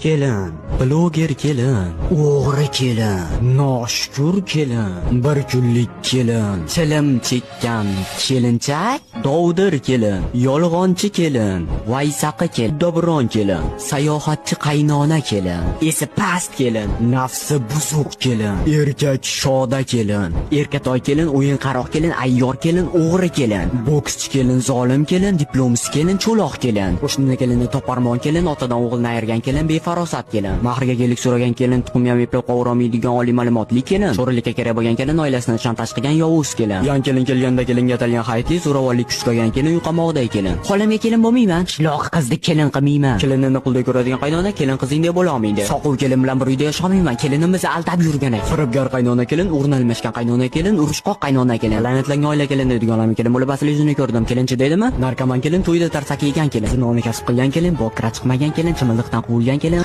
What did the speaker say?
Kelin, bloger kelin, o'g'ri kelin, noshukur kelin, bir kunlik kelin, chilim chekkan kelinchak, dovdir kelin, yolg'onchi kelin, vaysaqi kelin, dobron kelin, sayohatchi qaynona kelin, esi past kelin, nafsi buzuq kelin, erkak shoda kelin, erkatoy kelin, o'yinqaroq kelin, ayyor kelin, o'g'ri kelin, bokschi kelin, zolim kelin, diplomsiz kelin, cho'loq kelin, qo'shnini kelini toparmon kelin, otadan o'g'ilni ayirgan kelin, befarosat kelin, mahriga gelik so'ragan kelin, tuxum ham eplab qovurolmaydigan oliy ma'lumotli kelin, cho'rilikka kerak bo'lgan kelin, oilasini shantaj qilgan yovuz kelin, yan kelin kelganda kelinga atalgan hayitli zo'ravonlik kuchlagan kelin, uyqamog'day kelin. Xolamga kelin bo'lmayman, qishloq qizni kelin qilmayman. Kelinini quldek ko'radigan qaynona kelin qizingdek bo'la olmaydi. Soquv kelin bilan bir uyda yasholmayman, kelinimizni aldab yurgan ekan. Firibgar qaynona kelin, o'rni almashgan qaynona kelin, urushqoq qaynona kelin, la'natlangan oila kelin deydigan kelin bo'lib asli yuzini ko'rdim. Kelinchi deydimi? Narkoman kelin, to'yda tarsaki yegan kelin, zinoni kasb qilgan kelin, bokira chiqmagan kelin, chimildiqdan quvilgan kelin.